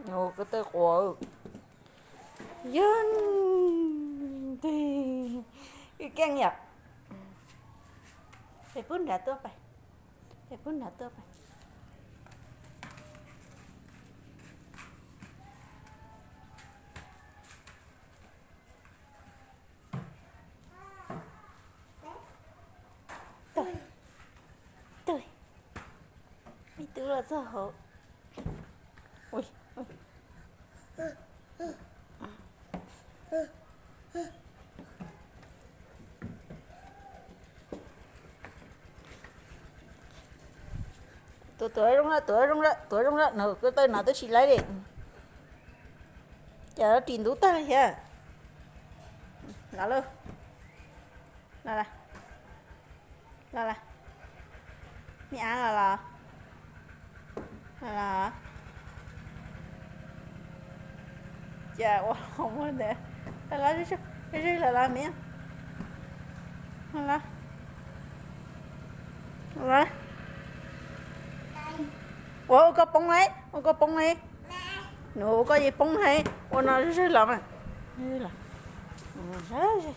Ua ko taw quas. Yog, wb keej yom. Peb pub nrad tuaj pais, peb pub nrad tuaj pais. Tuaj, tuaj, ib tug los txog hauv. Tuav, tuav zoo lawm, tuav zoo lawm, tuav zoo lawm, nws ko taw no twb tsis laib li. Cas ris ntub tag li thiab. Los lauj, los lauj, los lauj, me av los los, los los. Cas ua hauv muag ntawd, los los, los los me, los los, los. Ua, ua koj poob lauj, ua koj poob lauj. Nws ua koj yeej poob lauj, ua no zawg los mas. Zawg los, zawg.